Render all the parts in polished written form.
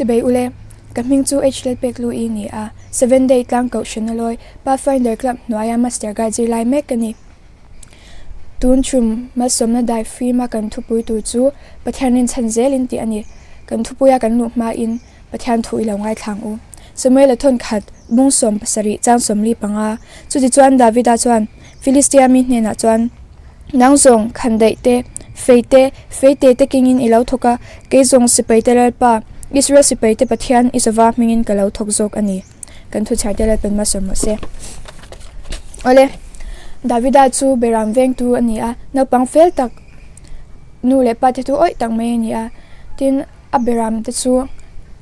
Chibei ule, ka hming chu H Lalpeklu-i ni a, Seven Day tlang kohhran a lawi, Pathfinder Club hnuaia Master Guide zirlai mek ka ni. Tun chum malsawmna dai fima kan thupui tur chu Pathian rinchhan zelin tih a ni. Kan thupuia kan luh hmain Pathian thu i lo ngaithlang u. Samuel-a thawn khat bung 70 chang 45. Chutichuan Davida chuan Filistia mi hnenah chuan, Nang zawng khan daih te, fei te, fei te te kengin i lo thawk a, kei zawng sipai te Lalpa, Israel sipai te Pathian i zova hmingin ka lo thawk zawk a ni. Kan thuchhar te Lalpan hmasa mawh se. Awle, Davida chu Beram vengtu a ni a, naupang fel tak, nu leh pa te thu awih tak mai a ni a. Tin, a Beram te chu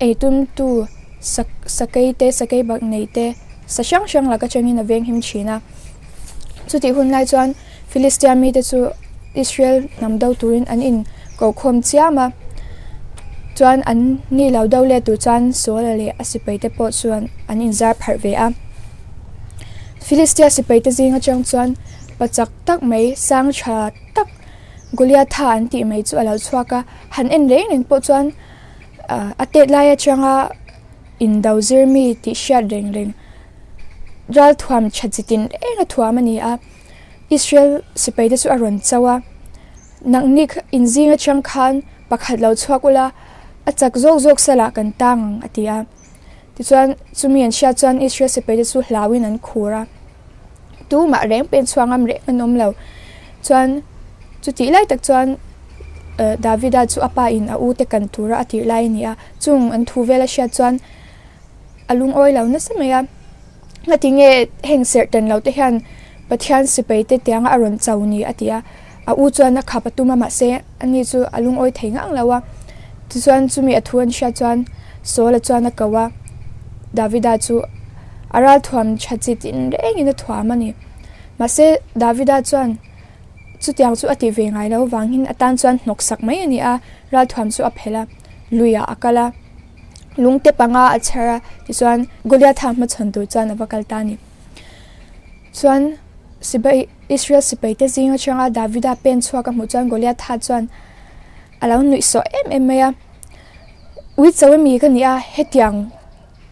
eitumtu sakei te, sakei bak nei te, sa hrang hrang laka changin a venghim thin a. Chutih hun lai chuan Filistia mite chu Israel hnam do turin an in ko khawm chiam a, chuan an ni lo do let tur chuan Saula leh a sipai te pawh chuan an in zar pharh ve a. Filistia sipai te zing atang chuan pa chak tak mai sang tha tak Goliatha an tih mai chu a lo chhuak a, han en reng reng pawh chuan a tet lai atanga indo zir mi tih hriat reng reng Ralthuam tha chi tin reng a thuam a ni a, Israel sipai te chu a rawn cho a, Nangni inzing atang khan pakhat lo chhuak ula, a chak zawk zawk salah kan tang ang a ti a. Tichuan chumi an hriat chuan Israel sipai te chu hlauin an khur a, tumah reng pen chhuak ngam reng an awm lo. Chuan chutih lai tak chuan Davida chu a pa in a u te kan tura a tirh lai a ni a, chung an thu vel a hriat chuan a lungawi lo nasa mai a, ngati nge heng serh tan lo te hian Pathian sipai te tianga a rawn cho ni a ti a, a u chuan a khap a tum a mahse ani chu a lungawi thei ngang lo a, tichuan chumi a thu an hriat chuan Saul-a chuan a ko a, Davida chu a ralthuam tha chi tin rengin a thuam a ni, mahse Davida chuan chutiang chu a ti ve ngai lo vangin a tan chuan hnawksak mai a ni a, ralthuam chu a phelh a, luiah a kal a. Lungte panga a chher a, tichuan Goliatha hmachhawn tur chuan a va kal ta a ni. Chuan sipai Israel sipaite zing atanga Davida pen chhuak a hmuh chuan Goliatha chuan a lo nuih sawh em em mai a, Ui cho emi ka ni a, hetiang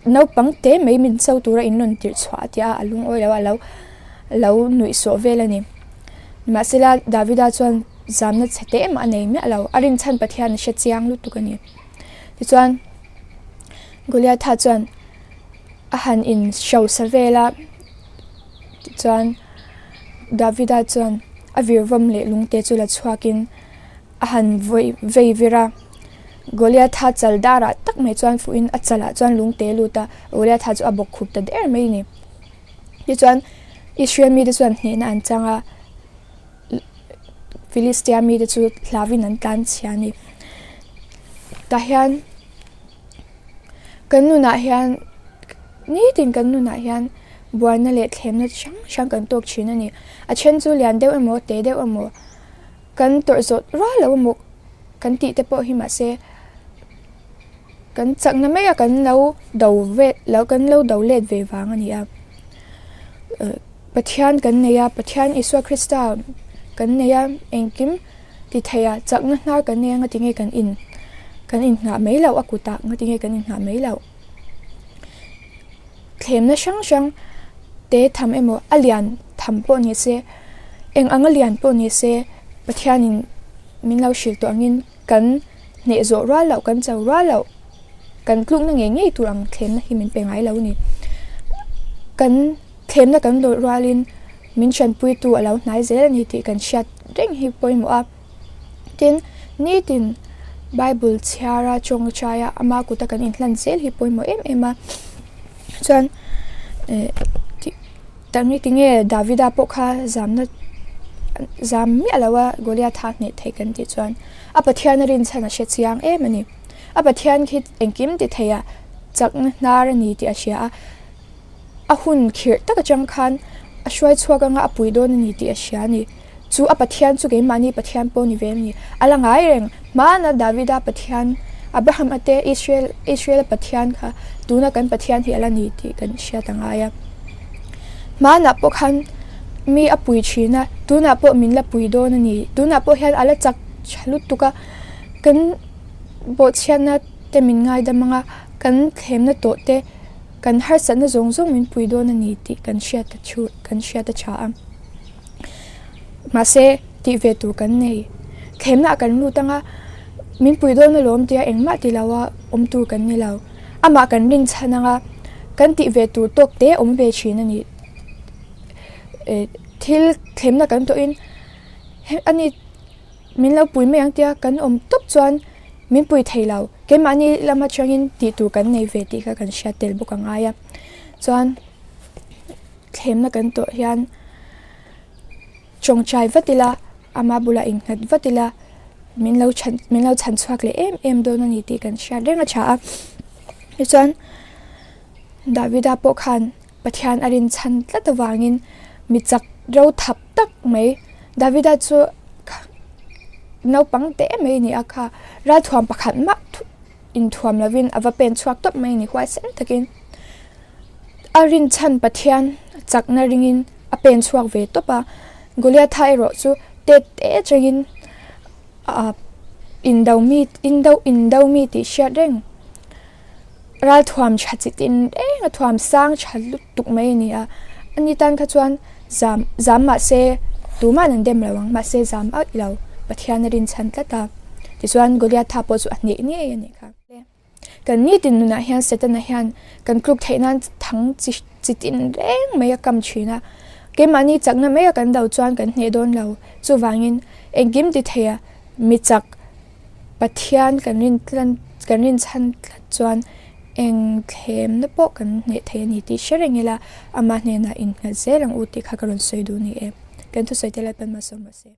naupang te mai min cho tura in rawn tirh chhuah a ti a, a lungawi lo a, a lo lo nuih sawh vel a ni. Nimahsela Davida chuan zamna chhe te em a nei miah lo, a rinchhan Pathian a hre chiang lutuk a ni. Tichuan, Goliatha chuan a han in hrosa vel a, tichuan Davida chuan a virvawm leh lungte chu la chhuakin a han vawi vei vir a. Goliatha chal darah tak mai chuan fuhin a chalah chuan lungte lut a, Goliatha chu a bawk khup ta der mai a ni. Tichuan, Israel mite chuan hnehna an chang a. Filistia mite chu hlauhin an tlan chhia a ni. Tah hian kan nunah hian nitin kan nunah hian buaina leh thlemna chi hrang hrang kan tawk thin a ni. A then chu lian deuh emaw te deuh emaw kan tawrh zawh rual lo emaw kan tih te pawh hi mahse kan chakna mai a kan lo do vel lo kan lo do let ve vang a ni a. Pathian kan nei a, Pathian Isua Krista kan nei a, engkim ti thei a, chakna hnar kan nei a, ngati nge kan in kan inhnah mai loh a kutah ngati nge kan inhnah mai loh. Thlemna hrang hrang te tham emaw a lian tham pawh ni se, eng anga lian pawh ni se Pathianin min lo hrilh tawh angin kan hneh zawh rual loh, kan cho rual loh. Kan tlukna ngei ngei tur ang thlemna hi min pe ngai lo a ni. Kan thlemna kan lawih rualin min hranpuitu a lo hnai zel a ni tih kan hriat reng hi pawimawh a. Tin, nitin Bible chhiara tawngtaia ama kuta kan inhlan zel hi pawimawh em em a. Chuan eh tih tinge Davida pawh kha zamna zam miah lo a Goliatha hneh theih kan tih chuan a Pathian a rinchhan a hre chiang em a ni. A Pathian khi engkim ti thei a, chakna hnar a ni tih a hria a, a hun khirh tak atang khan a hruai chhuak anga a pui dawn a ni tih a hria a ni. Chu a Pathian chu keimahni Pathian pawh ni ve a ni. A la ngai reng, hmana Davida Pathian, Abraham a te Israel Israel a Pathian kha tuna kan Pathian hi a la ni tih kan hriat a ngai a. Hmanah pawh khan mi a pui thin a, tunah pawh min la pui dawn a ni. Tunah pawh hian a la chak tha lutuk a, kan. Bawhchhiatna te min ngaidam anga kan thlemna tawh te kan harsatna zawng zawng min pui dawn a ni tih kan hriat a thu kan hriat a tha a. Mahse tih ve tur kan nei. Thlemna ah kan lut anga min pui dawn alawm tia engmah ti lo a awm tur kan ni lo. Amah kan rinchhan anga kan tih ve tur tawk te awm ve thin a ni. Thil thlemna kan tawhin a ni. Min lo pui mai ang tia kan awm tawp chuan min pui thei lo. Keimahni lam atangin tih tur kan nei ve tih kha kan hriat tel bawk a ngai a. Chuan thlemna kan tawh hian tawngtai vat ila ama bulah innghat vat ila min lo chhan min lo chhan chhuak leh em em dawn a ni tih kan hriat reng a tha a. Tichuan Davida pawh khan. Pathian a rinchhan tlat avangin mi chak ro thap tak mai Davida chu naupang teh mai a ni a kha ralthuam pakhat mah inthuam lovin a va pen chhuak tawp mai a ni huaisen takin a rinchhan Pathian chakna ringin a pen chhuak ve tawp a Goliatha erawh chu tet te atangin ah indo mi indo indo mi tih hriat reng. Ralthuam tha chi tin reng a thuam sang tha lutuk mai a ni a ani tan kha chuan zam zam mahse tumah an dem lo ang mahse zam auh lo Pathian a rinchhan tlat a tichuan Goliatha pawh chu a hneh ngei a nih kha. Kan nitin nunah hian Setana hian kan tluk theih nan thang chi chi tin reng mai a kam thin a keimahni chakna mai a kan do chuan kan hneh dawn lo chuvangin engkim ti thei a mi chak Pathian kan rin tlan kan rin chhan tlat chuan eng thlemna pawh kan hneh thei a ni tih hre reng ila ama hnenah innghat zel ang u tih kha ka rawn sawi duh ni e. Kan thusawi te Lalpan malsawm rawh se.